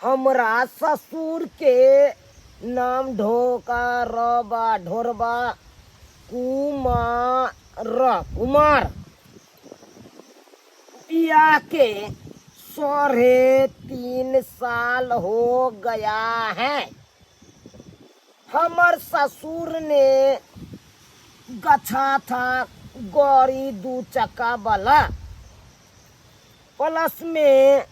हमरा ससुर के नाम ढोका रबा ढोरबा कुमार कुमार। बियाह के 3.5 साल हो गया है। हमर ससुर ने गछा था गाड़ी 2 चक्का वाला, प्लस में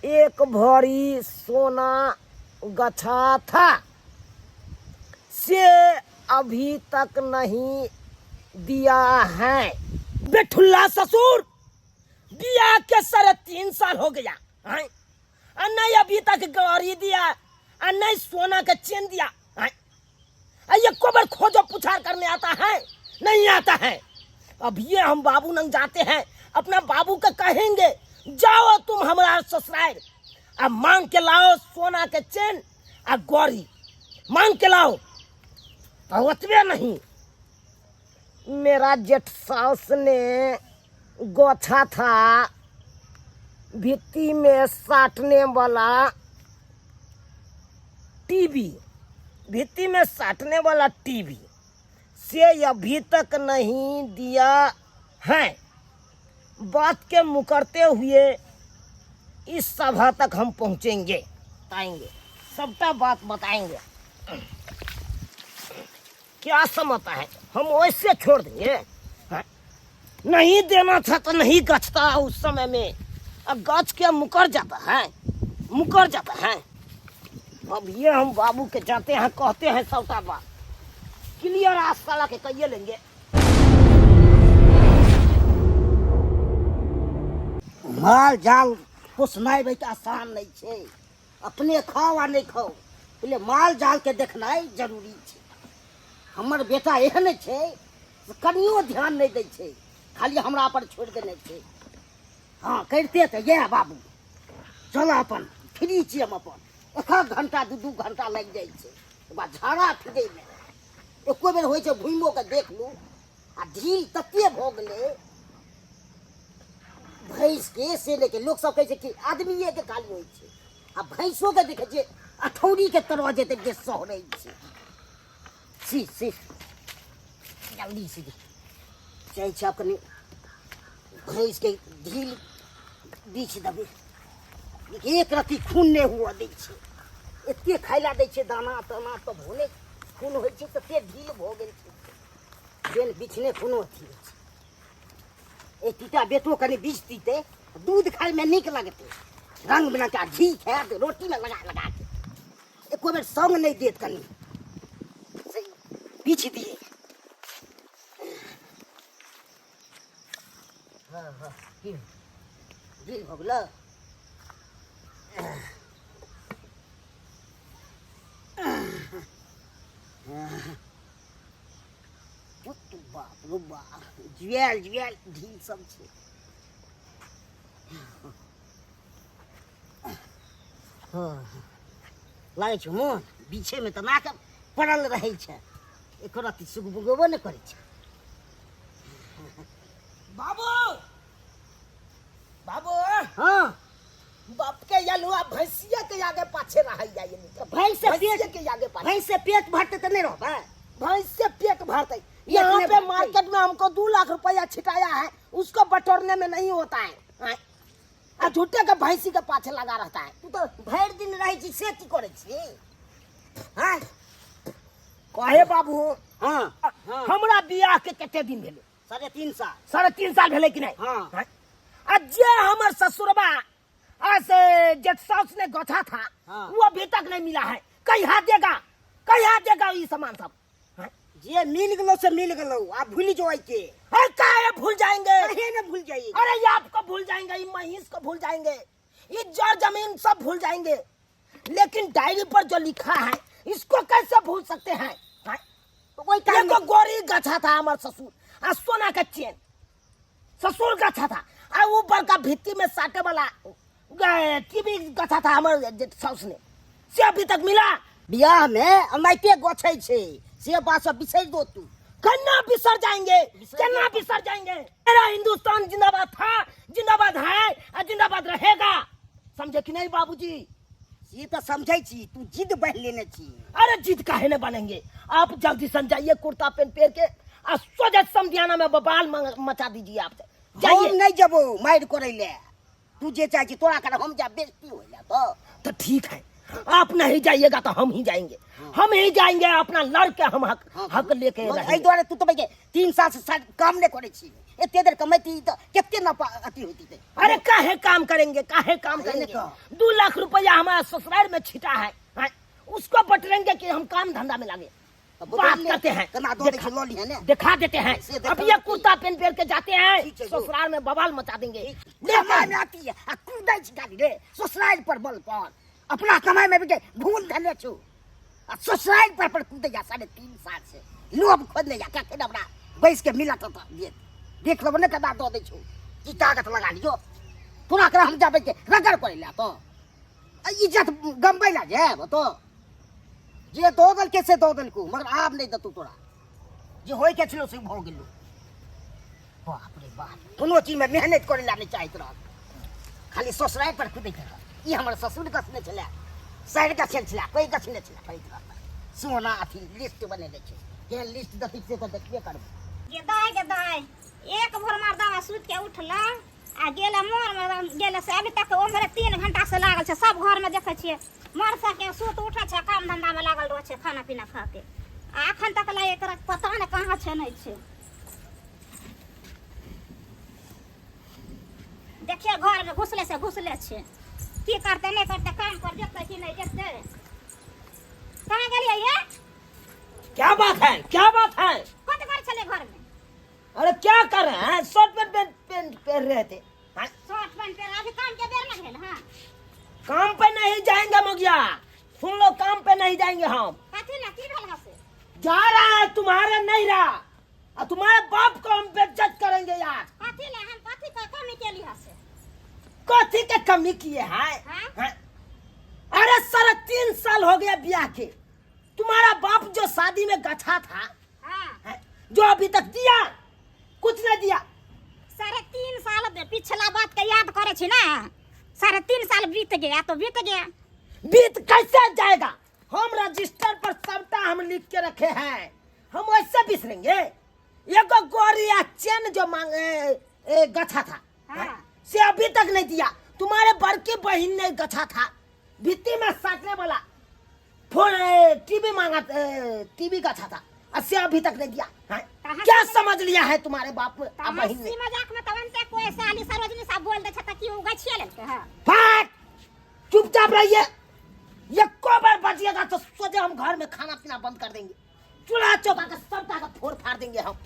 1 भरी सोना गछा था, से अभी तक नहीं दिया है। बेठुल्ला ससुर, बियाह के 3.5 साल हो गया है, आ नहीं अभी तक गाड़ी दिया, आ नहीं सोना के चेन दिया है। आ ये बार खोजो पुछार करने आता है, नहीं आता है। अब ये हम बाबू नंग जाते हैं, अपना बाबू के कहेंगे जाओ तुम हमारा ससुराल, अब मांग के लाओ सोना के चेन आ गौरी मांग के लाओ। तो ओतबे नहीं, मेरा जेठ सास ने गोछा था भित्ति में साटने वाला टीवी, भित्ति में साटने वाला टीवी से अभी तक नहीं दिया है। बात के मुकरते हुए इस सभा तक हम पहुंचेंगे, बताएंगे, सबका बात बताएंगे। क्या समझता है हम वैसे छोड़ देंगे? हाँ? नहीं देना था तो नहीं गछता उस समय में, अब गछ के मुकर जाता है, मुकर जाता है। अब ये हम बाबू के जाते हैं, कहते हैं सबका बात क्लियर, आज साला के कहिए लेंगे। माल जाल पोसनाइ बहुत आसान नहीं छै, अपने खाओ आ नहीं खाओ, पहिले माल जाल के देखनाइ जरूरी छै। हमर बेटा एहन छै से कनियो ध्यान नहीं दै छै, खाली हमरा पर छोड़ि देने छै। हाँ करिते तऽ इएह बाबू, चल अपन फ्री छी हम अपन, एक एक घंटा 2-2 घंटा लागि जाइ छै ओकरा झाड़ा फिरैमे। एको बेर होइ छै घुमिओ कऽ देख लू, आ ढील तते भऽ गेलै भैंसके से लेके लोक सब कहै छै कि आदमिएके खाली होइ छै, आ भैंसोके देखै छियै अठौरीके तरह जेतै जे सहरै छै। सी सी जल्दी से जाइ छै, आब कनि भैंसके ढील बीछ देबै, एक रत्ती खून नहि हुअ दै छै, एते खाइ लए दै छै दाना ताना तब नहि खून होइ छै, तते ढील भऽ गेल छै बेन बिछने कोनो अथी नहि छै। एक तीटा बेटो कनि बीछ दीतै, दूध खाइमे नीक लगतै, रंग बिरंगके आ घी खायत रोटीमे लगा लगा के, एको बेर संग नहि देत, कनि से बीछ दिए। हाँ हाँ की ढील भऽ गेलै। बाप रो बाप, जुआयल जुआयल ढील सब छै। हाँ लागै छै मोन बीछेमे तऽ नाक पड़ल रहै छै, एको रत्ती सुगबुगेबो नहि करै छै। बाबू बाबू, हाँ बाप के यलुआ भैंसिया के आगे पाछे रह जाइए। तो भैंस से भैंसिया पेट के आगे पाछे, भैंस से पेट भरते तो नहीं रहबे, भैंस से पेट भरते। पेट यहाँ नहीं पे भरते। मार्केट में हमको 2 लाख रुपया छिटाया है, उसको बटोरने में नहीं होता है, हाँ? आ झूठे के भैंसी के पाछे लगा रहता है। तू तो भरि दिन रहै छी से की करै छी? हाँ कहे बाबू। हाँ, हाँ। हमरा बियाह के कते दिन भेलै? 3.5 साल। 3.5 साल भेलै कि नहीं? हाँ। हाँ? आ जे हमर ससुरबा आ से जेठ सास ने गछा था, हाँ। वो अभी तक नहीं मिला है, कहिया देगा, कहिया देगा ये सामान सब? हाँ? जे मिल गेलो से मिल गेलो, आ भूल जो के। अरे काहे भूल जाएंगे? काहे न भूल जाइए? अरे ये आपको भूल जाएंगे, ये महींस को भूल जाएंगे, ये जड़ जमीन सब भूल जाएंगे, लेकिन डायरी पर जो लिखा है इसको कैसे भूल सकते हैं? हाँ? तो कोई काम देखो गोरी गछा था हमार ससुर, आ सोना का चेन ससुर गछा था, आ वो बड़का भित्ति में साटे वाला टीवी गछा था हमार साउस ने, से अभी तक मिला? बियाह में अनाइते गछै छै, से बात सब बिसरि दो तू। कन्ना बिसर जाएंगे, बिसर कन्ना जाएंगे। बिसर जाएंगे। मेरा हिंदुस्तान जिंदाबाद था, जिंदाबाद है और जिंदाबाद रहेगा, समझे कि नहीं बाबूजी? से तऽ समझै छी, तू जिद बान्हि लेने छी। अरे जिद काहे ने बनेंगे, आप जल्दी से जाइए कुर्ता पेन पहन के आ सोझे समधियाना में बवाल मचा दीजिए आप। हम जाइए। नहि जेबो मारि करै ले, तू जे चाहे छी तोरा कारण हम जा बेइज्जती होइ ले तो। तो ठीक है, आप नहीं जाइएगा तो हम ही जाएंगे, हम ही जाएंगे अपना लड़ के हम हक हक लेके एहि रहेंगे। दुआरे तू तऽ भाई 3 साल से काम नहि करै छी, एते देर कमैती तऽ कते न अथी होती ते। अरे काहे काम करेंगे, काहे काम अरे करेंगे? का? 2 लाख रुपया हमारा ससुराल में छिटा है, हैं? उसको बटरेंगे कि हम काम धंधा में लागे। तो बात बदल ले। करते हैं। कना दो देखी लॉली है ना? दिखा देते हैं। से देखा अब ये लेती। कुर्ता पहन पहन के जाते हैं, ठीक है, जो। ससुराल में बवाल मचा देंगे। कमाई में आती है आ कूदै छी खाली रे ससुराल पर बल पर, अपना कमाई में भी के भूल धने छु आ ससुराल पर पर कूदै जा 3.5 साल से लोभ खोज ले जा कखन हमरा बैस के मिलत त देख देख लेबो ने कदा दऽ दै छौ की ताकत लगा लियो तोरा करा हम जाबै के रगड़ करै ला तो आ इज्जत गमबै ला जायब तो जे दऽ देलकै से दऽ देलकौ मगर आब नहि देतौ तोरा जे होय के छलो से भऽ गेलो। बाप रे बाप, कोनो चीज में मेहनत करे ला नहीं चाहत रहत, खाली ससुराल पर कुदैत रहत। ई हमर ससुर गछने छलै, साइर गछने छलै, कोइ गछने छलै, करैत रहत। सोना अथी लिस्ट बनेने छै, केहन लिस्ट देखै छियै तऽ देखबे करबै। गे दाइ, गे दाइ, एक भोर मर्दावा सुति के उठला आ गेलै मोर में गेलै से अभी तक ओम्हरे 3 घंटा से लागल छै। सब घर में देखै छियै मर्द सबके सुति उठै छै, काम धंधा में लागल रहै छै खाना पीना खा के, आ अखन तक ला एकरा पता नहि कहाँ छै नहि छै। देखिए घर में घुसले से घुसले छै, की करते नहीं करते, काम पर जेतै कि नहीं जेतै। कहाँ गेलियै ये? क्या बात है, क्या बात है? कत कर छलै घर में? अरे क्या कर रहे हैं, शर्ट पैंट पहन पहन पहन रहे थे। हाँ? शर्ट पैंट पहन अभी काम के बेर न भेल। हाँ काम पे नहीं जाएंगे मुखिया, सुन लो, काम पे नहीं जाएंगे हम। कथी ला, की भेल हसे? जा रहा है तुम्हारे नहीं रहा और तुम्हारे बाप को हम बेइज्जत करेंगे यार। कथी ला, हम कथी के कमी केली हसे? कथी के कमी किए हैं? हाँ? हाँ? अरे 3.5 साल हो गया ब्याह के, तुम्हारा बाप जो शादी में गछा था, हाँ। है, जो अभी तक दिया कुछ नहीं दिया। 3.5 साल पिछला बात के याद करे छी ना, 3.5 साल बीत गया तो बीत गया। बीत कैसे जाएगा, हम रजिस्टर पर सबटा हम लिख के रखे हैं, हम ऐसे बिसरेंगे? एगो गोरी या चेन जो मांगे गछा था, हाँ। है, से अभी तक नहीं दिया। तुम्हारे बड़की बहन ने गछा था, भित्ति में साटने वाला फोन, टीवी मांगा, टीवी गछा था, और से अभी तक नहीं दिया। हाँ? कहाँ क्या से समझ लिया है तुम्हारे बाप ने, कहाँ बहन ने? हंसी मजाक में तवन ते कोई साली सरोजनी साहब बोल दे छता कि उ गछिए लेलकै, हाँ। फट! चुपचाप रहिए, ये को बार बचिएगा तो सोचे हम घर में खाना पीना बंद कर देंगे, चूल्हा चौका का सबटा का फोड़ फाड़ देंगे हम।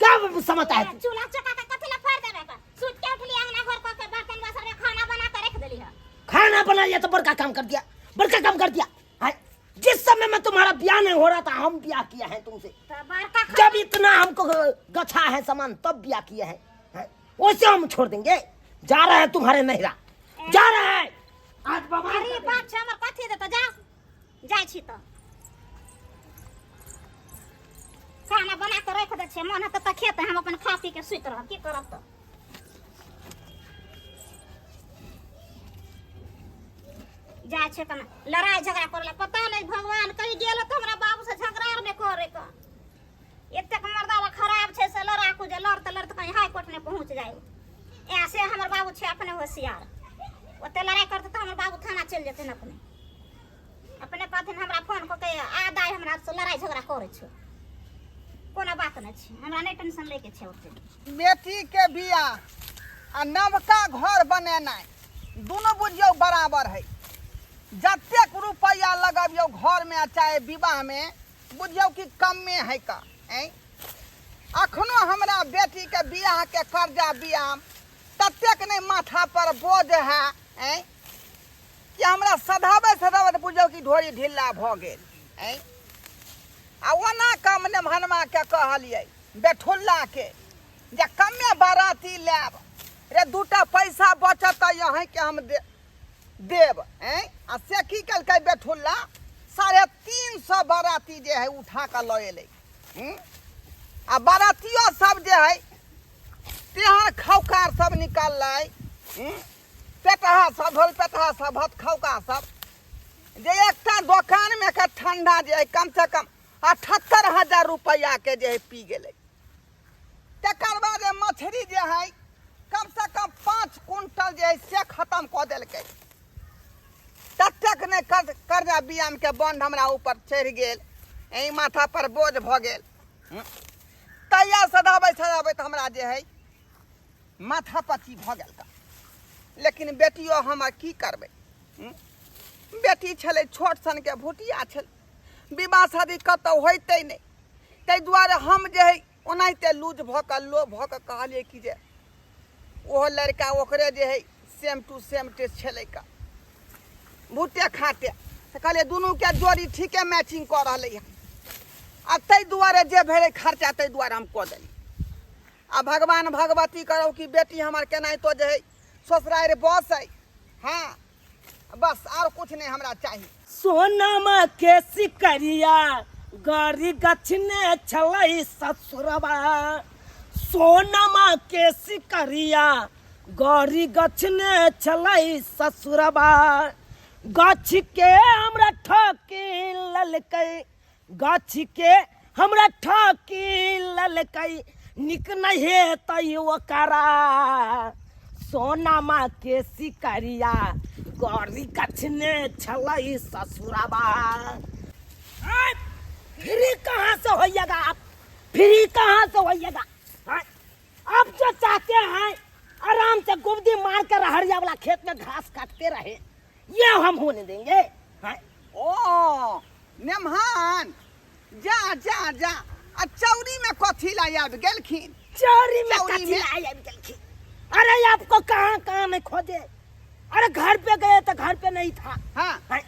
क्या समझता है तू? चूल्हा चौका का कथी ला फोड़ देबे का? सुत के उठली अंगना घर क के बर्तन बासन में खाना बना के रख देली है। खाना बना लिया तो बड़का काम कर दिया, बड़का काम कर दिया। हाय, जिस समय में तुम्हारा ब्याह नहीं हो रहा था हम ब्याह किया है तुमसे। तो बड़का खा- जब इतना हमको गछा है सामान तब ब्याह किया है, हैं? वैसे हम छोड़ देंगे। जा रहे हैं तुम्हारे नैहरा, जा रहे हैं आज बाबा। अरे बाप छे हमर कथी देतो, जा जाइ छी तो खाना बना के रख दे छे, मन हेतै तऽ खेतै, हम अपन खा पी के सुति रहब, की करब तऽ। जाइ छै कना लड़ाई झगड़ा करे ला, पता नहीं भगवान कहीं गेल तऽ हमरा बाबू से झगड़ा आर नहि करे के, एतेक मर्दावा खराब छै से लड़ाकू जे लड़ते लड़ते कहीं हाई कोर्ट नहि पहुँच जाय। ऐसे हमर बाबू छै अपने होशियार, ओते लड़ाई करते तऽ हमर बाबू थाना चलि जेतै अपने अपने कहथिन हमरा फोन कऽ के आ दाइ हमरा से लड़ाई झगड़ा करै छै, कोनो बात नहि छै, हमरा नहि टेंशन लैके छै ओते। बेटी के बियाह आ नवका घर बनेनाइ दुनू बुझियौ बराबर है। जतेक रुपैआ लगबियौ घरमे आ चाहे विवाहमे बुझियौ कि कमे है का। अखनो हमरा बेटीके बियाहके कर्जा बियाह ततेक नहि माथा पर बोझ है कि हमरा सधाबै सधाबैत बुझियौ कि ढोरी ढिल्ला भऽ गेल। आ ओना कम नेमहनमाके कहलियै बेठुल्लाके जे कमे बाराती लेब रे, दूटा पैसा बचत तऽ अहीँके हम देब। आ से की केलकै बेठुल्ला, 350 बाराती जे है उठा कऽ लऽ एलै। आ बारातियो सब जे है तेहन खौकार सब निकललै, पेटहा सब धोल पेटहा सब भत खौका सब जे एकटा दोकानमे के ठंडा जे है कम से कम 78,000 रुपैआ के जे है पी गेलै। तकर बाद जे मछली जे है कम से कम 5 क्विंटल जे है से खत्म कऽ देलकै। ततेक नहि कर्जा बियाम के बंध हमरा ऊपर चढ़ि गेल, एहि माथा पर बोझ भऽ गेल। तैया सधाबैत सधाबैत हमरा जे है माथा पची भऽ गेल का। लेकिन बेटियो हमर की करबै, बेटी छलै छोट सनके भुटिया छलै, विवाह शादी कतहु होइतै नहि, ताहि दुआरे हम जे है ओनाहिते लूज भऽ कऽ लो भऽ कऽ कहलियै कि जे ओहो लड़का ओकरे जे है सेम टू सेम टेस्ट छलै का भुट्टे खाते, तऽ कहलियै दुनूके जोड़ी ठीके मैचिंग कऽ रहलै हँ, आ ताहि दुआरे जे भेलै खर्चा ताहि दुआरे हम कऽ देलियै। आ भगवान भगवती करू कि बेटी हमर केनाहितो जे है ससुरारि बस है, हाँ बस आर कुछ नहीं हमरा चाही। सोनमा के सिकरिया गरी गछने छलै ससुरबा, सोनमा के सिकरिया गरी गछने छलै ससुरबा, गाछ के हमरा ठकी ललकै, गाछ के हमरा ठकी ललकै, निक नहीं हेतै ओकरा, सोनमा के सिकरिया गरी गछने छलै ससुरबा। फ्री कहाँ से होइएगा आप, फ्री कहाँ से होइएगा? आप जो चाहते हैं आराम से गुबदी मार कर रहरिया वाला खेत में घास काटते रहे, ये हम होने देंगे? हाँ? ओ नेमहान जा जा जा, आ चौरी में कथी ला आबि गेलखिन? चौरी में कथी ला आबि गेलखिन? अरे आपको कहाँ कहाँ में खोजे, अरे घर पे गए तो घर पे नहीं था, हाँ? हाँ?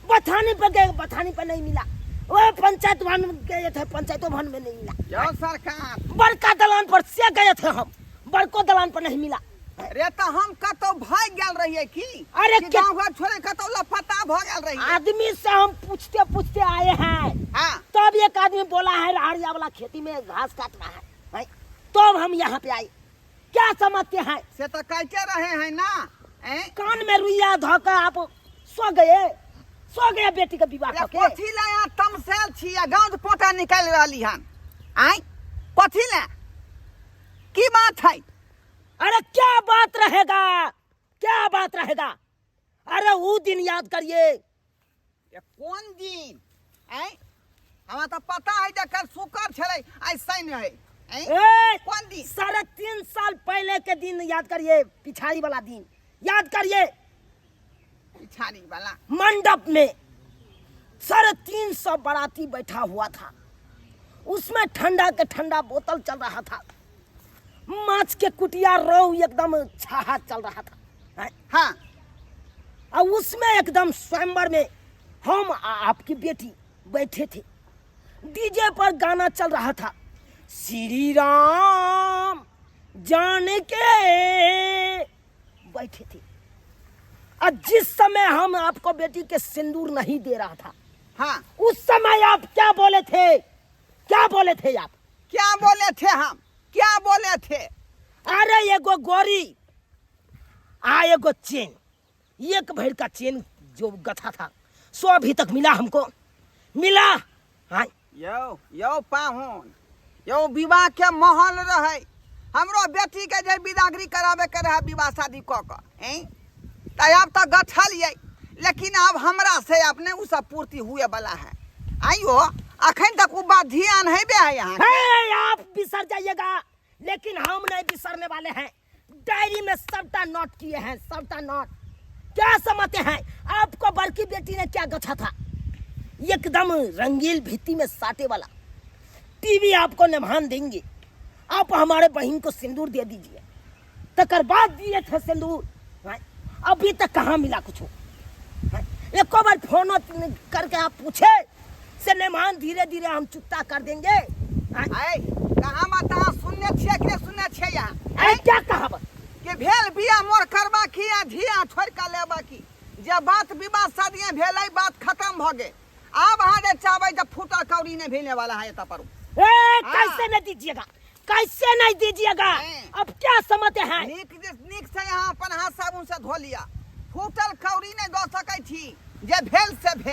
बथानी पे गए बथानी पे नहीं मिला, वो पंचायत भवन गए थे पंचायत भवन में नहीं मिला। यो सरकार बड़का दलान पर से गए थे हम, बड़को दलान पर नहीं मिला। रे तो हम कतौ भाग गेल रहिए की? अरे कि गांव घर छोड़े कतौ लापता भ गेल रहिए? आदमी से हम पूछते पूछते आए हैं, हाँ। तब एक आदमी बोला है रहरिया वाला खेती में घास काट रहा है, हैं? तब हम यहाँ पे आए। क्या समझते हैं? से तो कहते रहे हैं ना, हैं? कान में रुइया धोकर आप सो गए, सो गए बेटी के विवाह रे करके। कथी ला यहाँ तमसायल छी आ गाँव पोटा निकालि रहली हन? आँय कथी ला, की बात है? अरे क्या बात रहेगा, क्या बात रहेगा? अरे वो दिन याद करिए। ये कौन दिन? आँय हमरा तो पता है जे कल शुक्र छलै आइ शनि है। आँय? ए, कौन दिन? 3.5 साल पहले के दिन याद करिए, पिछाड़ी वाला दिन याद करिए। पिछाड़ी वाला मंडप में 350 बाराती बैठा हुआ था, उसमें ठंडा के ठंडा बोतल चल रहा था, माछ के कुटिया रोहू एकदम छाहा चल रहा था। हाँ। और उसमें एकदम स्वयंवर में हम आपकी बेटी बैठे थे, डीजे पर गाना चल रहा था, श्री राम जान के बैठे थे। और जिस समय हम आपको बेटी के सिंदूर नहीं दे रहा था, हाँ, उस समय आप क्या बोले थे? क्या बोले थे आप? क्या बोले थे हम? क्या बोले थे? अरे एगो गोरी आ एगो चेन, एक भर का चेन जो गथा था सो अभी तक मिला हमको, मिला? हाँ। यो यो पाहुन, यो विवाह के माहौल रहे, हमरो बेटी के जे विदागरी करावे के रहे विवाह शादी क क, हैं? त आब त गछल ये, लेकिन आब हमरा से अपने उ सब पूर्ति हुए वाला है। आइयो अखन तक उ बात ध्यान हेबे है यहाँ। हे, आप बिसर जाइएगा लेकिन हम नहीं बिसरने वाले हैं। डायरी में सबटा नोट किए हैं, सबटा नोट। क्या समझते हैं आपको बड़की बेटी ने क्या गछा था? एकदम रंगील भित्ति में साटे वाला टीवी आपको निभान देंगे, आप हमारे बहन को सिंदूर दे दीजिए। तकर बाद दिए थे सिंदूर, हाँ? अभी तक कहाँ मिला कुछ? हाँ? एक बार फोन करके आप पूछे से निमान धीरे धीरे हम चुकता कर देंगे। हाँ? ऐ, कहाँ माता सुनने छियै कि नहि सुनने छियै यहाँ? ऐ, क्या कहावत? कि भेल बियाह मोर करबा की आ धिया छोड़ के लेबा की? जे बात विवाह शादी भेलै बात खत्म भ गेल। आब अहाँ जे चाहबै तऽ फूटल कौड़ी नहि भेने वाला है एतऽ पर। ए, कैसे नहीं दीजिएगा, कैसे नहीं दीजिएगा? अब क्या समझते हैं? नीक से यहाँ अपन हाथ साबुन से धो लिया, फूटल कौड़ी नहीं दऽ सकै छी, जे भेल से भेल।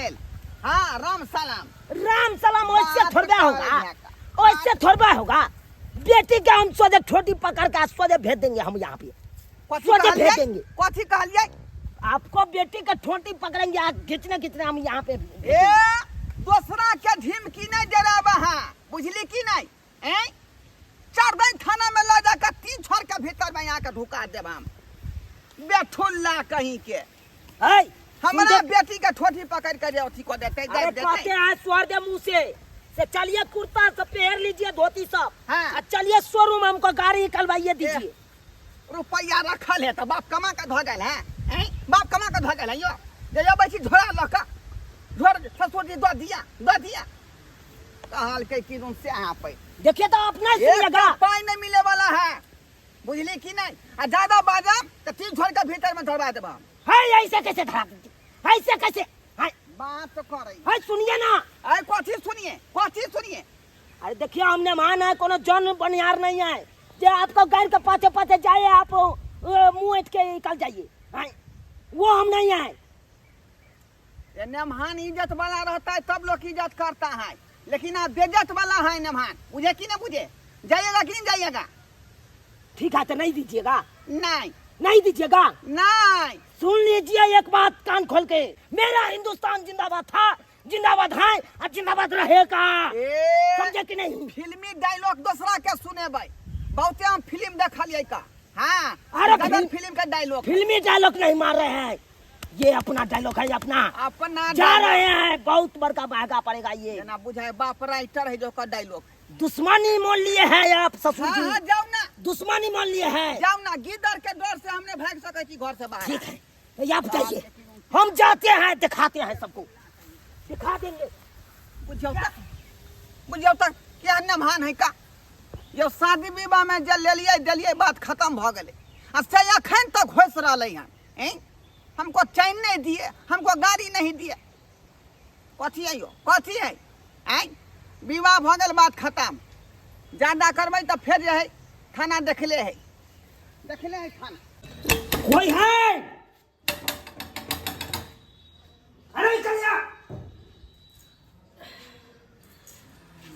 हाँ राम सलाम। राम सलाम वैसे बात थोड़बे कर होगा, रहे हैं। वैसे थोड़बे होगा। बेटी के हम सोझे ठोटी पकड़ के सोझे भेज देंगे हम यहाँ पे। कथी सोझे कहलियै? भेज देंगे। कथी कहलियै? आपको बेटी के ठोटी पकड़ेंगे, आ घिचने घिचने हम यहाँ पे भेज ए देंगे। दोसरा के ढिमकी नहीं डराब अहाँ, बुझली की नहीं? ऐं 4 दिन थाना में लऽ जाकर 3 छोर के भीतर में यहाँ के ढुका देब हम। बेठुल्ला कहीं के। ऐ, हमरा सुनते- बेटी के ठोठी पकड़ के जे अथी कऽ देतै, अरे दाबि देतै। कहते हैं स्वर दे मुंह से से चलिए कुर्ता सब पहन लीजिए, धोती सब। हाँ। और चलिए शोरूम, हमको गाड़ी निकलवाइए दीजिए। रुपया रखल है तऽ बाप कमा के धऽ गेल है। ऐं बाप कमा के धऽ गेल है यो जे अबै छी झोरा लऽ कऽ, झोर ससुर जी दऽ दिया, दऽ दिया कहलकै कि तुम से अहाँ पे। देखिए तो अपना ही एक सुनिएगा। पाई नहीं मिले वाला है, बुझली कि नहीं? आ ज्यादा बाजब तऽ 3 छोड़ के भीतर में धरवा देब हम। है ऐसे कैसे धरा दीजिए, ऐसे कैसे है? बात करै है सुनिए ना। अरे कथी सुनिए, कथी सुनिए? अरे देखिए हम मेहमान है, कोनो जन बनिहार नहीं है जे आपको गाड़ के पाछे पाछे जाए, आप मुंह ऐंठ के निकल जाइए। हाँ, वो हम नहीं है। ये नेमहान इज्जत वाला रहता है तब लोग इज्जत करता है, लेकिन आप बेइज्जत वाला है नेमहान, बुझे कि नहीं बुझे? जाइएगा कि नहीं जाइएगा? ठीक है तो नहीं दीजिएगा। नहीं। नहीं दीजिएगा। नहीं। सुन लीजिए एक बात कान खोल के, मेरा हिंदुस्तान जिंदाबाद था, जिंदाबाद है और जिंदाबाद रहेगा। ए, समझे कि नहीं? फिल्मी डायलॉग दूसरा के सुनेबै, बहुते हम फिल्म देखलियै का। हाँ, अरे गजब फिल्म का डायलॉग। फिल्मी डायलॉग नहीं मार रहे हैं, ये अपना डायलॉग है अपना। अपना जा डायलॉग। रहे हैं, बहुत बड़का महंगा पड़ेगा ये। जेना बुझाए बाप राइटर है जो का डायलॉग। दुश्मनी मोल लिए हैं आप ससुर हाँ, जी। हाँ, जाओ ना। दुश्मनी मोल लिए हैं। जाओ ना, गिदड़ के डर से हमने भाग सके छी घर से बाहर। ठीक है, तो आप जाइए, हम जाते हैं, दिखाते हैं सबको, दिखा देंगे। बुझियौ त, बुझियौ त क्या नमहान है का? यो शादी विवाह में जे लेलियै देलियै बात खत्म भ गेलै, आ से अखन तक होइस रहलै हन। ऐं हमको चैन नहीं दिए, हमको गाड़ी नहीं दिए, कथी है यो, कथी है? ऐं विवाह भ गेल बात खत्म, ज्यादा करबै तऽ फेर जे है थाना देखले है, देखले है थाना। कोई है? अरे कन्या।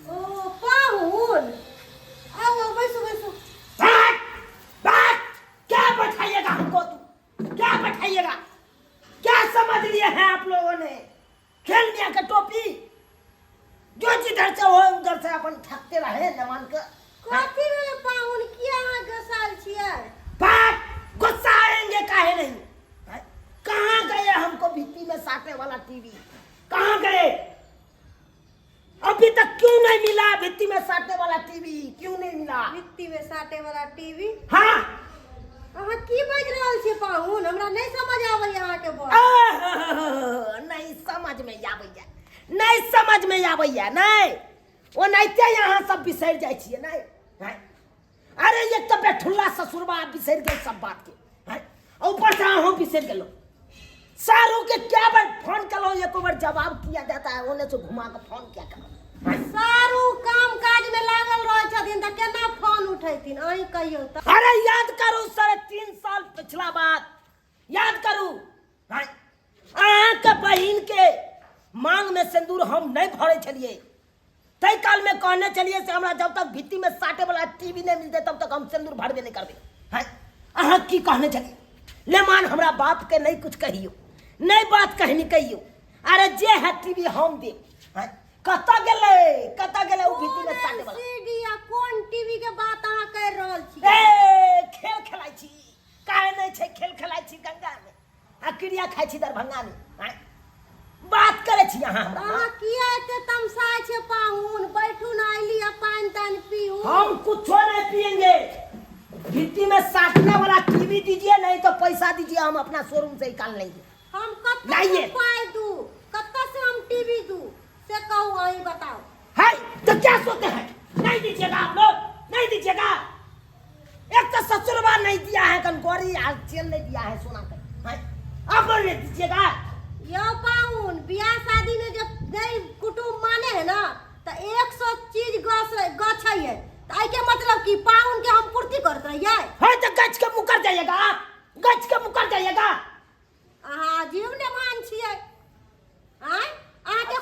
ओ पाहुन, आउ आउ बैसू बैसू। बैठ बैठ, क्या बैठाइएगा हमको? तू क्या बैठाइएगा? क्या समझ लिए हैं आप लोगों ने? खेल लिया के टोपी जो जिधर से हो उधर से अपन ठकते रहे नमान के। कथी भेलै पाहुन, किया अहाँ गोसाल छियै? बात गुस्सा आएंगे काहे नहीं? हैं? कहाँ गए हमको भित्ती में साटने वाला टीवी, कहाँ गए? अभी तक क्यों नहीं मिला भित्ती में साटने वाला टीवी, क्यों नहीं मिला? भित्ती में साटे वाला टीवी? हाँ। अहाँ की बाजि रहल छियै पाहुन, हमरा नहीं समझ आबैया अहाँके बात। आह, नहीं समझ में आबैया, नहीं समझ में आबैया, नहीं ओनाहिते यहाँ सब बिसरि जाइ छियै। नहीं हैं? अरे एक तऽ बेठुल्ला ससुरबा बिसरि गेल सब बात के, हैं? आ ऊपर से अहूँ बिसरि गेलहुँ। सारू के क्या बार फोन कलो, एको बार जवाब किया जाता है? ओने से घुमा के फोन क्या करो? सारू काम काज में लागल रहै छथिन तऽ केना फोन उठैथिन, अहीं कहियौ तऽ। अरे याद करू 3.5 साल पिछला बात याद करू। हैं? अहाँके बहिन के मांग में सिंदूर हम नहीं भरे छलिए, ताहि काल में कहने छलिए से हमरा जब तक भित्ती में साटे वाला टीवी नहीं मिलते तब तक हम सिंदूर भरबे नहीं करबे। हैं? अहाँ की कहने छलिए? ले मान हमरा बाप के नहीं कुछ कहियो, नहीं बात कहनी कहियो, अरे जे है टीवी हम देब। हैं? कतऽ गेलै, कतऽ गेलै उ भित्ती में कोन साटे वाला? एलसीडी आ कोन टीवी के बात अहाँ करि रहल छी? ए खेल खेलाइ छी, काहे नहीं छै खेल खेलाइ छी गंगा में आ क्रिया खाइ छी दरभंगा में। हैं? बात करै छी अहाँ हमरा? अहाँ किया एते तमसाय छै पाहुन? बैठू ना, अइली आ पानि तानि पीहू। हम कुछो नहीं पियेंगे, भित्ती में साटने वाला टीवी दीजिए, नहीं तो पैसा दीजिए, हम अपना शोरूम से निकाल लेंगे। हम कतऽ लाइए। से पाइ दू, कतऽ से हम टीवी दू, से कहू, अहीं बताउ। है तो क्या सोते हैं? नहीं दीजिएगा आप लोग, नहीं दीजिएगा। एक तो ससुरबा नहीं दिया है कनकोरी, आज चेन नहीं दिया है सोना के, हैं? आप लोग नहीं दीजिएगा। यौ पाहुन, बियाह शादी में जब नहीं कुटुम्ब माने है ना तऽ 100 चीज गछै है, तऽ एहिके मतलब कि पाहुन के हम पूर्ति करैत रहियै? है तो गछ के मुकर जाइएगा आप, गछ के मुकर जाइएगा। अहाँ अजीब नेमान छियै। आँय, अहाँके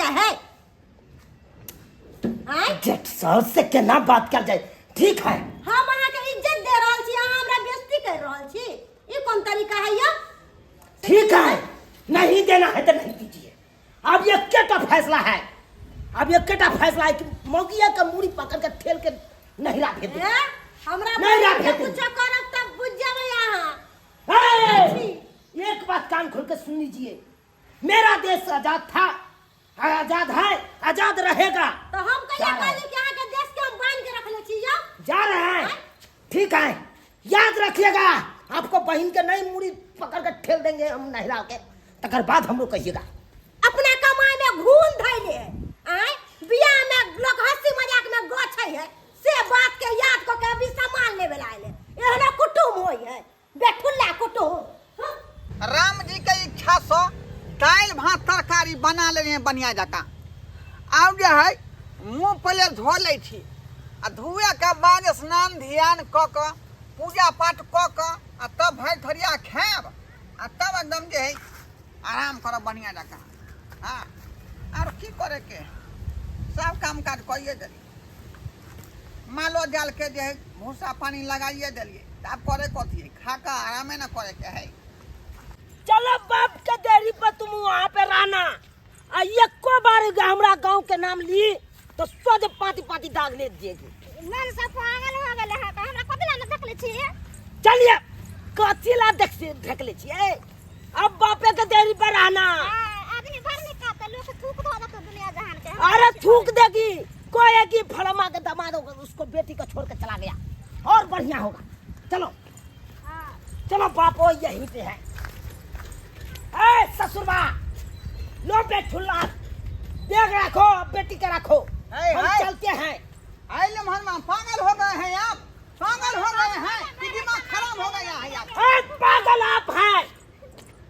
जाए है आँय? जेठ सास से केना बात कर जाए ठीक है हम अहाँके इज्जत दे रहल छी अहाँ हमरा बेइज्जती कर रहल छी ई कोन तरीका है यौ ठीक है नहीं देना है तो नहीं दीजिए अब ये का फैसला है अब ये का फैसला है कि मौगिया का मूड़ी पकड़ के ठेल के नहिरा भेज दे ए? हमरा नहीं बहिन के राखै कुछो करब तब बुझ जेबै अहाँ ए! एक बात कान खोल के सुन लीजिए मेरा देश आजाद था आजाद है आजाद रहेगा तो हम कहिया जा रहा है। कहली कि अहाँके देश के हम बान्हि के रखले छी यौ जा रहे हैं ठीक है याद रखिएगा आपको बहन के नहीं मुड़ी पकड़ के ठेल देंगे हम नहला के तकर बाद हमको कहिएगा अपना कमाई में घून धैले है आय बियाह में लोग हंसी मजाक में गछै है से बात के याद क के अभी सामान लेवे ला आइले एहना कुटुम होई है बेठुल्ला कुटुम हाँ? राम जी के इच्छा से दालि भात तरकारी बना लेने बढ़िया जकाँ आब जे है मुँह पहिले धो लै छी आ धोए के बाद स्नान ध्यान कऽ कऽ पूजा पाठ कऽ कऽ आ तब भरि थरिया खायब आ तब एकदम जे है आराम करब बढ़िया जकाँ हँ आर की करैके है सब काम काज कइए देलियै मालो जालके जे है भूसा पानी लगाइए देलियै तऽ आब करे कथी है खा कऽ आरामे ने करैके है चलो बाप के देरी पर तुम वहाँ पे रहना आ एको बार हमरा गांव के नाम ली तो सोझ पाती पाती दाग ले देगी मन से पागल हो गेले है तऽ हमरा कथी ला ने देखले छियै चलिए कथी ला देख ढकले छियै अब बापे के देरी पर रहना हाँ, आदमी भर निकालते लोग थूक धो देते दुनिया जहान के अरे थूक देगी कोएगी फलमा के दमाद होगा उसको बेटी को छोड़ के चला गया और बढ़िया होगा चलो हाँ। चलो बापो यहीं पे है ए ससुरबा लो बेठुल्ला देख रखो अब बेटी के रखो है, हम है। चलते हैं आइले मोहनमा पागल हो गए हैं आप पागल हो गए हैं कि दिमाग खराब हो गया है आपका ए पागल आप हैं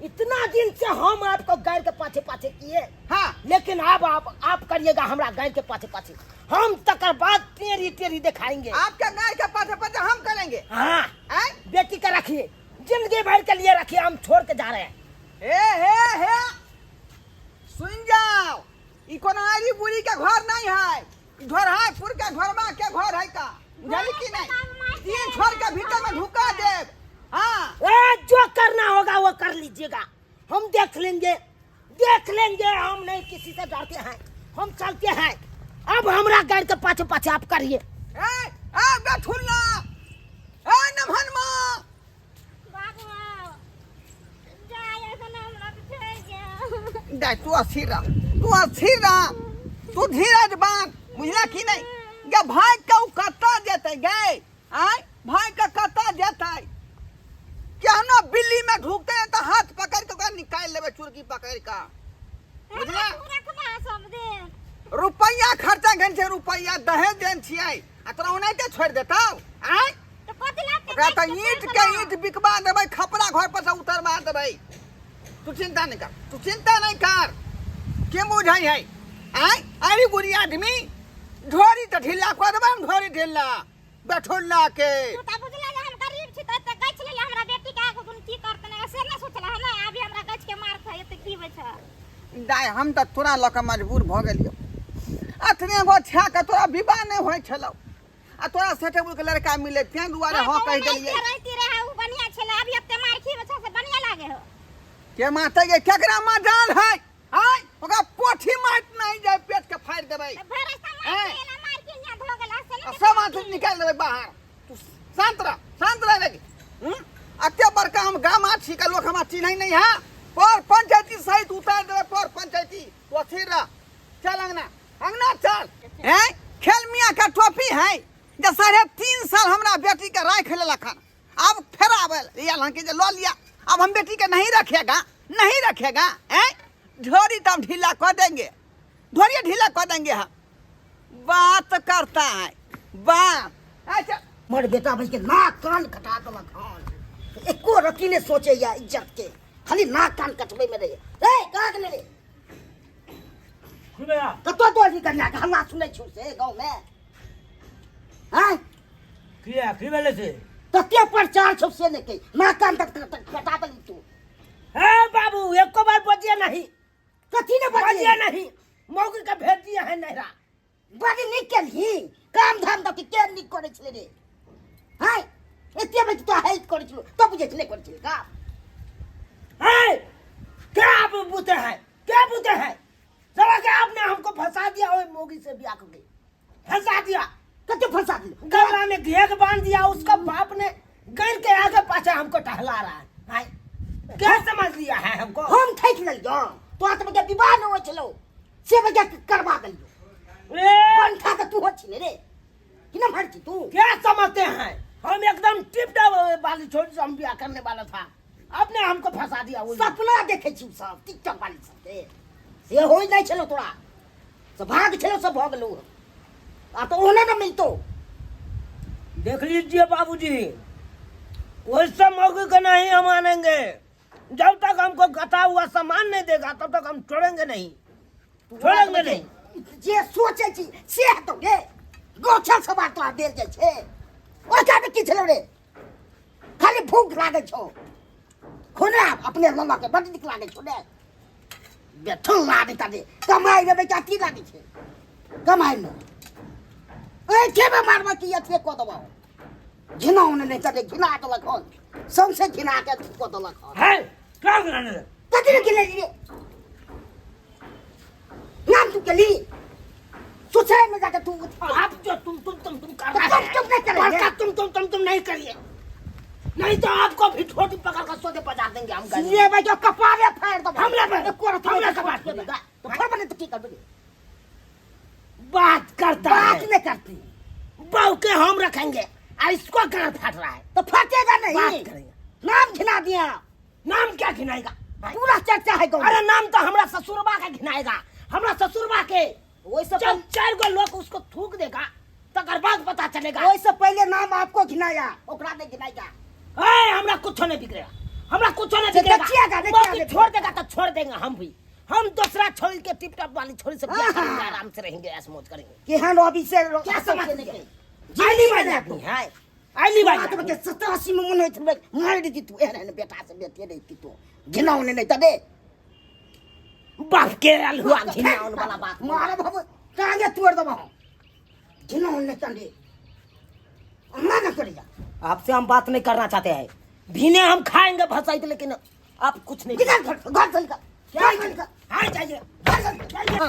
इतना दिन से हम आपको गाय के पाछे पाछे किए हाँ लेकिन अब आप करिएगा हमरा गाय के पाछे पाछे हम तकर बाद टेरी टेरी दिखाएंगे आपके गाय के पाछे पाछे हम करेंगे हाँ आय बेटी का रखिए जिंदगी भर के लिए रखिए हम छोड़ के जा रहे हैं हे हे हे सुन जाओ ई कोनो आरी बुढ़ी के घर नहीं है ई घर है पुर के घरवा के घर है का बुझली कि नहीं तीन छोड़ के भीतर में ढुका देब हाँ ए, जो करना होगा वो कर लीजिएगा हम देख लेंगे देख लेंगे हम नहीं किसी से डरते हैं हम चलते हैं अब हमरा गाड़ी के पाछे पाछे आप करिए ए ए बेठुल्ला ए नमहनमा बाबू जाय एखन हमरा छोड़ि के दाइ तू अस्थिर रह तू अस्थिर रह तू धीरज बांध बुझला कि नहीं गे भाई के उ कतऽ जेतै गे आय भाई के कतऽ जेतै केहनो बिल्ली में ढुकतै तऽ हाथ पकड़ि के ओकरा निकालि लेबै चुरकी पकड़ि के बुझला रखबा सब दिन रुपैआ खर्चा घेन छै रुपैआ दहेज देन छियै आ तोरा ओनाहिते छोड़ि देतौ आय तऽ कथी ला ओकरा तऽ ईंट के ईंट बिकबा देबै खपरा घर पर से उतरवा देबै तू चिंता नहीं कर तू चिंता नहीं कर के बुझै है आय अरे बुढ़ी आदमी ढोरी तऽ ढीला कऽ देबै हम ढोरी ढीला बैठुल्ला के तू तऽ बुझला जे हम गरीब छी तऽ एते गछि लेले हमरा बेटी के आगू दुन की करतै ने से नहि सोचला है ने अभी हमरा गछि के मारतै एते की होइ छै दाय हम तऽ तोरा लऽ कऽ मजबूर भऽ गेलियौ अखने गो छा के तोरा विवाह नहि होइ छलौ आ तोरा सेठे के लड़का मिले तें दुआरे हँ कहि देलियै रहती रहे उ बढ़िया छलै अभी एते मार खीबै छै से बढ़िया लागे हो के मारतै गे केकरा मजाल है आय ओकरा पोठी मारि नहीं जाय पेट के फाड़ि देबै भरि रास्ता मार ए। के एला मार के हियां धो गेला से आ ने सब हाथ निकालि देबै बाहर तू शांत रह शांत रह लगी हम्म? एते बड़का हम गामा छी के लोक हमरा चिन्है नहीं है पर पंचायती सहित उतारि देबै पर पंचायती तू अथी रह चल अंगना अंगना चल हैं खेल मियाँ का टोपी है जे 3.5 साल हमरा बेटी के राख लेलक हन अब फेर आबे लिया हन कि जे लऽ लिया अब हम बेटी के नहीं रखेगा नहीं रखेगा हैं ढोरी तो हम ढीला कर देंगे ढोरी ढीला कर देंगे हम बात करता है बात अच्छा मर बेटा भाई के नाक कान कटा देलक हन एको रत्ती ने सोचे या इज्जत के खाली नाक कान कटबै में रहे ए कहाँ गेलै रे कतऽ तोरी कन्या के हल्ला सुनै छौ से गाँव में आँय किया की भेलै से तते प्रचार छौ से नहि कहि नाक कान तक तक तक कटा देली तू हे बाबू एको बार बजिए नहीं कथी ने बजिए बजिए नहीं मौगा के भेज दिए हैं नहरा। बड़ नीक केलही काम धाम दऽ के के नीक करै छलै रे हाय एते बेर तो हेल्प करै छलो तो बुझै छलै करै छलै काम। है क्या आप बूते हैं, क्या बूते हैं? साला के आपने हमको फंसा दिया, ओए मोगी से ब्याह करके फंसा दिया। कते फंसा दिया? गला में घेर बांध दिया, उसका बाप ने गैर के आगे पाछे हमको टहला रहा है। हाय क्या समझ लिया है हमको? हम ठकि लेलियो तोरा तऽ बच्चा विवाह नहि होइ छलौ से बच्चा करवा देलियो। ए, पंखा के तू हो छिले रे कि ना भर छी तू? क्या समझते हैं हम एकदम टिप टॉप वाली छोड़ी से हम ब्याह करने वाला था, आपने हमको फंसा दिया। वो सपना देखे छी सब टिकटॉक वाली सबके से होइ नहि छलौ तोरा से भाग छलौ सब भऽ गेलौ आ तऽ ओहने ने मिलतौ। देख लीजिए बाबूजी, वैसा मौके को नहीं हम मानेंगे, जब तक हमको गता हुआ सामान नहीं देगा तब तक हम छोड़ेंगे नहीं, छोड़ेंगे नहीं। जे सोचे छी से हेतौ रे, गोछल सवार तोरा देल जाइ छै ओकरा मे की छलौ रे? खाली भूख लागै छौ खोना अपने लऽ लऽ के बड नीक लागै छौ रे बेठल लागै ता रे कमाइ मे बेटा की लागै छै कमाइ मे ऐठे मे मारबा की अथिए कऽ देबौ घिनाउन नहि तरे घिना देलक हन सौंसे घिना के अथी कऽ देलक हन। है क्या घिनाने रे? कथी रे घिनेली रे? नाम तू केली सोचे में जाके तू आप जो तुम तुम तुम तुम कर तो रहे तुम हैं तुम नहीं करेंगे। बड़का तुम तुम तुम तुम नहीं करिए, नहीं तो आपको भी ठोटी पकड़ कर सोते बजा देंगे हम गाली। ये भाई जो कपारे फाड़ दो हमला पर एको रत्ती हमला कपार कपार फोड़ेगा। तो फोड़ बने तो की करबे? बात करता बात है। नहीं करती बहू के हम रखेंगे और इसको गांड फाट रहा है तो फाटेगा नहीं। बात करेंगे। नाम घिना दिया। नाम क्या घिनाएगा? पूरा चर्चा है गाँव में। अरे नाम तो हमरा ससुरबा का घिनाएगा, हमरा ससुरबा के। ओहि से जब चार गो लोग उसको थूक देगा तकर बाद पता चलेगा। ओहि से पहले नाम आपको घिनाया, ओकरा नहीं घिनाएगा। ए, हमरा कुछ नहीं बिगड़ेगा, हमरा कुछ नहीं से बिगड़ेगा। देखिएगा, देखिएगा, बाकी देखिएगा। छोड़ देगा तो छोड़ देंगे हम भी, हम दूसरा छोड़ के टिप टॉप वाली छोड़ी से ब्याह हाँ। करेंगे, आराम से रहेंगे, ऐश मौज करेंगे। केहन अभी से क्या समझ नहीं आइली भाई आदमी है, आइली भाई तो के 87 में मन होइत छलै मारि देती तू एहन एहन बेटा से बेटे रहिती तू घिनाउने नहि तऽ दे बाप के अलहुआ घिनाउन वाला बात मारब हम टांगे तोड़ देब हम घिनाउन नहि तऽ दे अन्ना न करिया। आपसे हम बात नहीं करना चाहते हैं, भीने हम खाएंगे भसाई लेकिन आप कुछ नहीं। निकल घर घर से निकल। क्या घर से निकल। हाँ जाइए।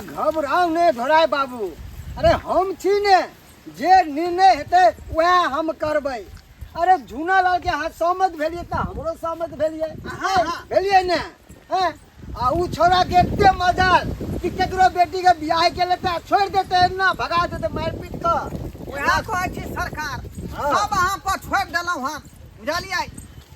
घबराउ ने धोराय बाबू, अरे हम छी ने जे निर्णय हेतै वएह हम करबै। अरे झूना लाल के हाथ सहमत भेलियै तऽ हमरो सहमत भेलियै, भेलियै ने? हैं आ उ छोरा के एते मजाल कि केकरो बेटी के बियाह के लेते आ छोड़ि देतै, एना भगा देतै मारि पीट कऽ। वएह कहै छी सरकार, सब अहाँ पर छोड़ि देलहुँ हन, बुझलियै?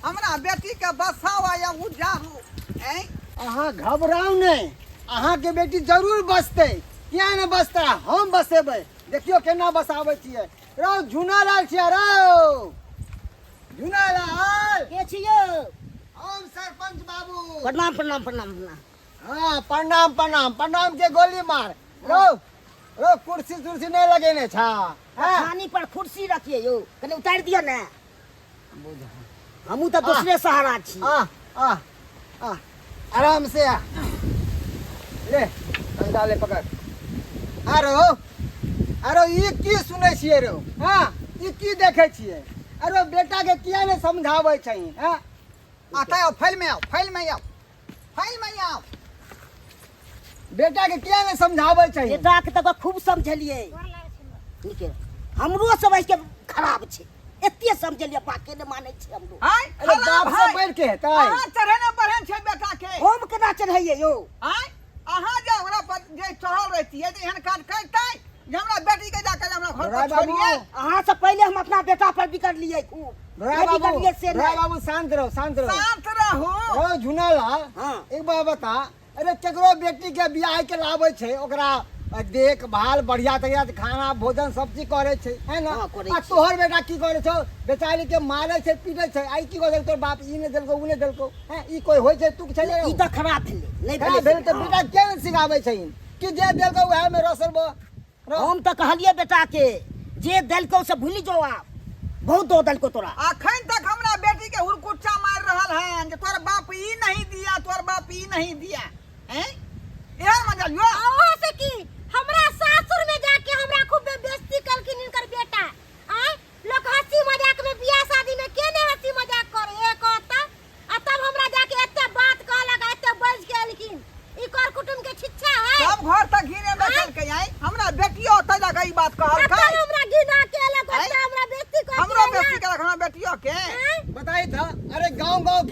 हमरा बेटी के बसाउ या उजारू। ऐं अहाँ घबराउ नहि, अहाँके बेटी जरूर बसतै, किया नहि बसतै? हम बसेबै, देखियौ केना बसाबै छियै। रौ झूना लाल छियै, रौ झूना लाल के छियौ? हम सरपंच बाबू। प्रणाम प्रणाम प्रणाम प्रणाम। हाँ प्रणाम प्रणाम प्रणाम के गोली मार। रौ रौ कुर्सी तुर्सी नहीं लगेने छा? हाँ? छानी पर कुर्सी रखिए यौ, कनि उतारि दिअ ने। हमहूँ तऽ दोसरे सहारा छी। आ आ आ आराम से आ, ले डंडा ले पकड़। आरो आरो ई की सुनै छियै रौ? हाँ ई की देखै छियै? अरे बेटा के किया नहीं समझाबै छै? हाँ आता आओ फाइल में, आओ फाइल में, आओ फाइल में आओ। बेटा के किया नहीं समझाबै छै? बेटा के तऽ खूब समझलियै, नीके हमरो समझ के खराब छै, एते समझलियै बाके नहि मानै छै हमरो। आय अरे बाप से बढ़ के हेतै? अहाँ चढ़ेने बढ़े छै बेटा के। हम केना चढ़ैयै यौ? आय अहाँ जे ओकरा पर जे चढ़ल रहितियै जे एहन काज करतै जे हमरा बेटी के जाके हमरा घर पर छोड़िए। अहाँ से पहले हम अपना बेटा पर बिगड़लियै खूब। धोरा बाबू, धोरा बाबू शांत रहो, शांत रहो, शांत रहो। रहो झुनाला। हाँ। एक बार बता, अरे केकरो बेटी के बियाह के लाबै छै ओकरा देखभाल बढ़िया तरीका से खाना भोजन सब चीज करे छै, है ना? हाँ, करै आ छै। तोहर बेटा की करे छौ? बेचारी के मारे छै पीटे छै। आई की करे तोर बाप ई ने देलको ऊ ने देलको, हैं? ई कोई होय छै? तू छै ई तऽ खराब भेलै, नहि खराब भेलै भेल तऽ बेटा के ने सिखाबै छै कि जे देलको उएह में रसल ब। हम तऽ कहलियै बेटा के जे देलको से भूलि जो, आप बहुत दो देलको तोरा। अखन तक हमरा बेटी के हुरकुच्चा मारि रहल हन जे तोर बाप ई नहीं दिया, तोर बाप ई नहीं दिया। हैं एहन मजा लियो। अहाँ से की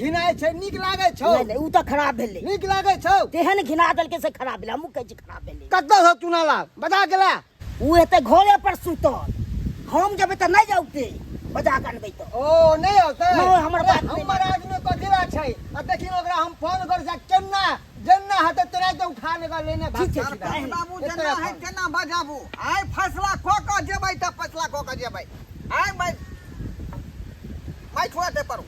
घिनाय छै नीक लागै छौ नहि नहि उ तऽ खराब भेलै नीक लागै छौ तेहन घिना देलकै से खराब भेलै हमहूँ कहै छी खराब भेलै कतऽ छौ चुनालाल बजा गेला उ हेतै घरे पर सुतल हम जेबै तऽ नहि औतै बजा कऽ अनबै तऽ ओ नहि औतै नहि, हमर अरे, बात नहि हमर आदमी कथी ला छै आ देखी ओकरा हम फोन कर छै केना जेना हेतै तेना के उठा लेगा लेने भाग ठीक छै, सीधा। ठीक छै। बाबू एतै जेना है अपन। तेना बजाबू आइ फैसला कऽ कऽ जेबै तऽ फैसला कऽ कऽ जेबै आइ मैं मैं छोड़ते परू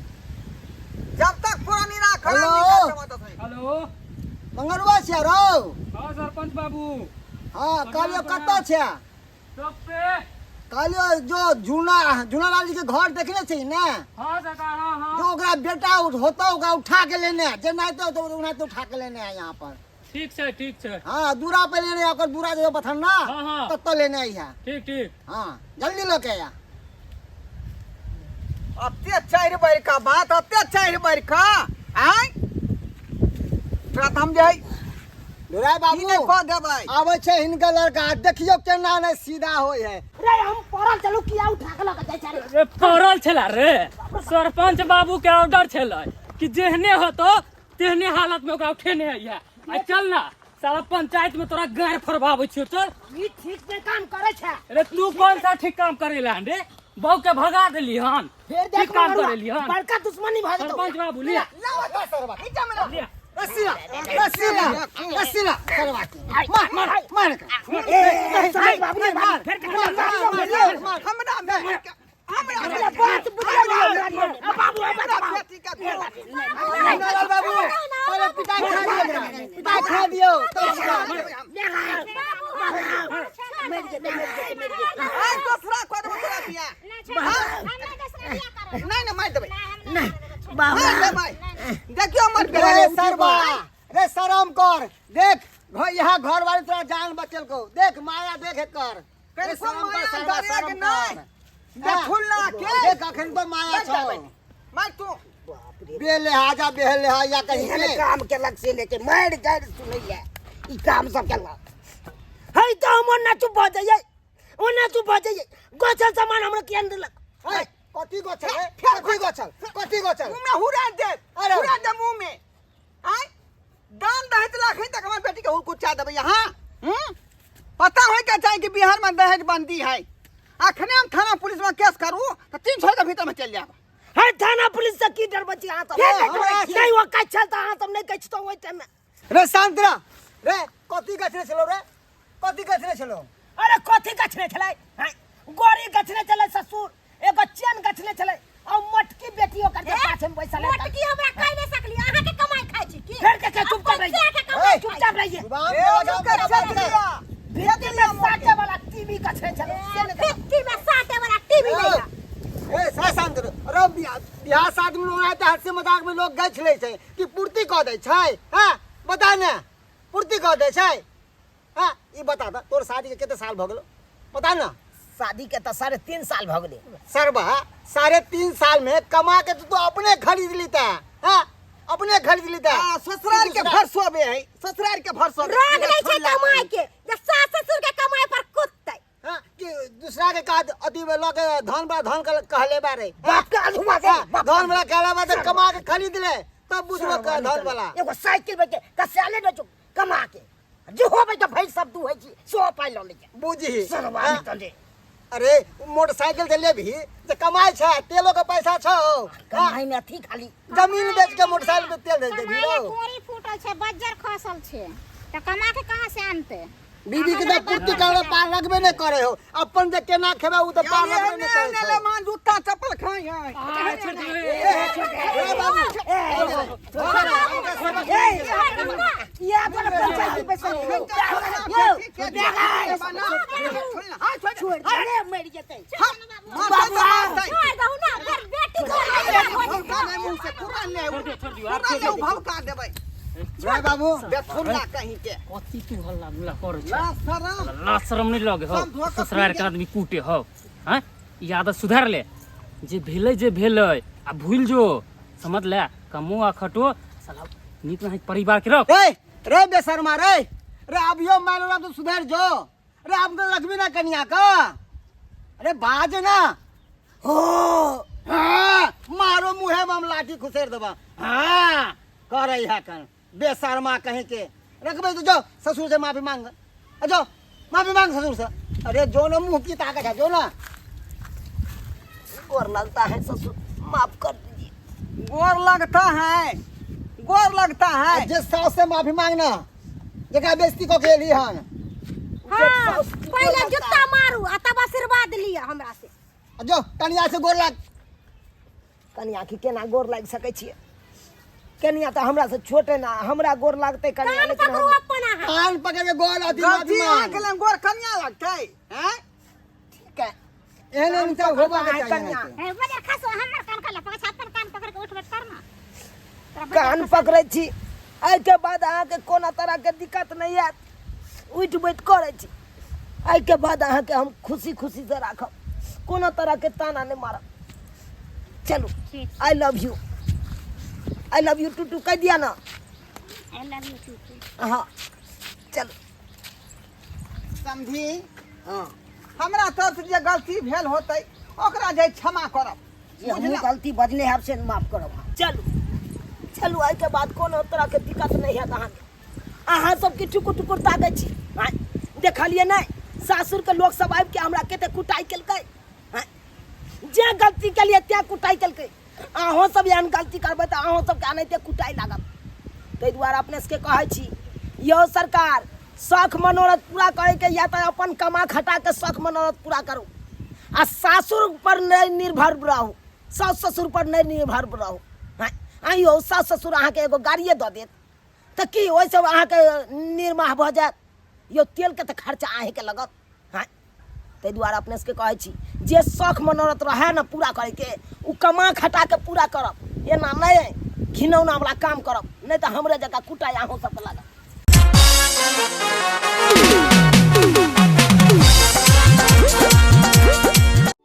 जब तक पूरा निरा खड़ा हेलो। नहीं कर सकत सही। हेलो मंगरुआ छियै रौ हाँ सरपंच बाबू हाँ कहलियौ कतऽ छियै चौक पे कहलियौ जो जूना जूनालाल जी के घर देखने छी ने हाँ सरकार हाँ हाँ जो ओकरा बेटा होता ओकरा उठा के लेने आ। जेना हेतै तो ओनाहिते उठा के लेने आ यहाँ पर ठीक छै ठीक छै हाँ दूरा पे लेने आ ओकर दूरा जे पथर ना हाँ, हाँ। तत्तो लेने आई है ठीक ठीक हाँ जल्दी लऽ के आ अते चारि बरखा बात अते चारि बरखा आय तोरा तऽ हम जे है ढोराय ई बाबू नहि कऽ देबै आबै छै हिनकर लड़का देखियौ केना नहि सीधा होइ है रे हम पड़ल चलू किया उठा के लऽ के जाइ छै रे रे पड़ल छला रे सरपंच बाबू के ऑर्डर छलै कि जेहने होतो तेहने हालत में ओकरा उठेने अइहे आ चल ना साला पंचायत में तोरा गाड़ फरवाबै छियो चल ई ठीक से काम करे छै अरे तू कौन सा ठीक काम करेला हन रे बहू के भगा देली हन फेर ठीक देख काम मगरुआ, करेली हन बड़का दुश्मनी भऽ जेतौ सरपंच बाबू लिया लाओ तो सरवा नीचा में लाओ लिया रसीला रसीला रसीला सरवा के मार मार मार के ए, सरपंच बाबू ने मार फेर मार मार मार हमरा बेटी के हमरा हमरा बात बुझल नहीं बाबू हमरा बेटी के तू लाल बाबू पहिले पिटाई खा दियौ पिटाई खा दियौ तब आइ दोसरा कऽ देबो तोरा बियाह नहि छोड़ हम नहि दोसरा बियाह करब नहि नहि मारि देबै नहि हम नहि करब। मारि देबै देखियौ हमर रे बेटा सरवा रे शरम कर देख घर यहाँ घर वाली तोरा जान बचेलको देख माया देख कर रे कनिको शरम कर माया सरवा डरे शरम के नहि। कर देखुल्ला के देख अखन तो माया छौ मार तू बेलिहाजा बेलिहाजा कहीं एहन के काम केलक से लेके मारि गारि सुनैया ई काम सब केलक है तऽ हम ओना चुप भऽ जइयै ओना चुप भऽ जइयै गोछल सामान हमरा किया नहि देलक ए, कथी गोछल रे कथी गोछल कथी गोछल मुंह में हुरा दे अरे। हुरा दे मुंह में आय दान दहेज लाखन तक हमर बेटी के हुरकुचा देबै यहाँ हम्म पता होय के चाही कि बिहार में दहेज बंदी है अखने हम थाना पुलिस में केस करू तो 300 के भीतर में चल जाब है थाना पुलिस से की डरबै छी अहाँ सब फेर नहि डरै छी। नहि ओ कहै छल तऽ अहाँ सब नहि कहै छी तऽ ओहि टाइममे रे शांत रह रे कथी गछने छलो रे कथी गछने छलो अरे कथी गछने छलै हैं? गोरी गछने छलै ससुर एगो चेन गछने छलै आ मोटकी बेटी ओकर जे पाछे में बैसल है मोटकी हमरा कहि नहि सकली अहाँ के कमाई खाइ छी की फेर के के चुपचाप अपन रहिए किया के कमाई खाइ चुपचाप रहिए जुबान ए, पे लगाम ओकर बराबर चल कर। दिया। भित्ति में साटे वाला टीवी गछने छलै से नहि छी? भित्ति में साटे वाला टीवी नहीं है ए सा शांत रह अरे बियाह शादी में लोग आते हंसी मजाक में लोग गछ लै छै कि पूर्ति कऽ दै छै हाँ बता ने पूर्ति कऽ दै छै हाँ ई बता दऽ तोर शादी के कते साल भऽ गेलो बता ने शादी के तऽ 3.5 साल भऽ गेलै सरबा 3.5 साल में कमा के तो तू अपने खरीद लीता हाँ अपने खरीद लीता आ, ससुराल के भरसोबे है ससुराल के भरसोबे रोग नहीं छै कमाई के जे सास ससुर के कमाई पर कुदतै हाँ कि दूसरा के काज अथी में लऽ के धन बा धन के कहले बारे बाप के अधुआ दे हाँ, धन वाला कहले बा तऽ कमा के खरीद ले तब बुझबो का धन वाला एगो साइकिल बैठ के कस्याले न चुप कमा के जे होबै तऽ भैंस सब दूहै छी सौ पाइ लऽ लैए बुझी सरवा हाँ? निकल जे अरे मोटरसाइकिल से लेबही तऽ कमाइ छै तेलो के पैसा छौ हाँ? कमाई में अथी खाली जमीन बेच के मोटरसाइकिल पे तेल दे देबही कमाई रौ कोरी फूटल छै बज्जर खसल छै तऽ कमा के कहाँ से आनते बीबी के तऽ पूर्ति करे पार लगबे नहि करे हो अपन जे केना खेबै ओ तऽ पार लगबे नहि करे ने छौ ले मान जूता चप्पल खाई है आ, छोड़ दियौ, ए, ए बाबू ये अपन पंचायती पैसा छोड़ अरे मरि जेतै छोड़ दहु ना फेर बेटी छोड़ दियौ, आब छोड़ दियौ। रे बाबू कथी तू हल्ला गुल्ला करै छै लाज शरम नहि लगे हो सब धोखा ससुराल के आदमी कूटे हो हैं ई आदत सुधार ले जे भेलै जे भेलै आ भूल जो समझ ले कमो आ खटो साला नीक नहीं परिवार के रख रे रे बेशर्मा रे रे अभियो मान लो तो सुधर जो रे अब तो लक्ष्मी ना कनिया का अरे बाज ना हो हाँ मारो मुँहे में हम लाठी घुसेर देबा। हाँ करे है कन बेशर्मा कहीं के रखबे तो जाओ ससुर से माफी मांग, आ जाओ माफी मांग ससुर से। अरे जो ना मुँह की ताकत है जो ना। गोर लगता है ससुर, माफ कर दीजिए। गोर लगता है, गोर लगता है। जे सास से माफी मांगना जकरा बेइज्जती कऽ के एली हन। हाँ, पहिले जूता मारू आ तब आशीर्वाद लिअ हमरा से। आ जो कनिया से गोर लाग। कनिया की केना गोर लागि सकै छियै? कनिया तऽ हमरा से छोटे ना, हमरा गोर लागतै कनिया, कान लेकिन पकड़ू अपन अहाँ। कान पकड़ के गोर अथी माफी गलती अहाँ मांग। केलनि, गोर कनिया लगतै हैं? ठीक है। एहन एहन सब होबा के कान चाही कनिया। अहाँके। ए, बजर खसो, हमर कान खाला पकड़, अपन कान पकड़ के उठ बैठ कर ना। तोरा बजर कान खसो। पकड़ै छी, एहिके बाद अहाँके कोनो तरहके दिक्कत नहि आयत। उठि बैठ करै छी, एहिके बाद अहाँके हम खुशी खुशी से राखब, कोनो तरहके ताना नहि मारब। चलू। ठीक। I love you, I love you too too कहि दिया ना। I love you too too. हाँ चलू। समझी? हाँ। हमरा तरफ से जे गलती भेल होतै ओकरा जे क्षमा करब। जे हमहूँ बुझलहुँ? गलती बजने हैब से माफ करब अहाँ। चलू चलू, एहिके बाद कोनो तरहके दिक्कत नहि हैत अहाँके। अहाँ सबके टुकुर टुकुर ताकै छी। आँय, देखलियै नहि सासुरके लोक सब आबिके हमरा कते कुटाइ केलकै। आँय, जे गलती केलियै तें कुटाइ केलकै। अहूँ सब एहन गलती करबै तऽ अहूँ सबके एनाहिते कुटाइ लागत। ताहि दुआरे अपने सबके कहै छी यौ सरकार, शौख मनोरथ पूरा करैके या तऽ अपन कमा खटा के शौख मनोरथ पूरा करू आ सासुर पर नहि निर्भर रहू, सासु ससुर पर नहि निर्भर रहू। आँय, आँय यौ, सासु ससुर अहाँके एगो गाड़िए दऽ देत तऽ की ओहिसँ अहाँके निर्माह भऽ जायत? यौ तेलके तऽ खर्चा अहीँके लगत। आँय, ताहि दुआरे अपने सबके कहै छी जे शौख मनोरथ रहए ने पूरा करैके, ओ कमा खटा के पूरा करब, एना नहि घिनौनावला काम करब, नहि तऽ हमरे जकाँ कुटाइ अहूँ सबके लागत।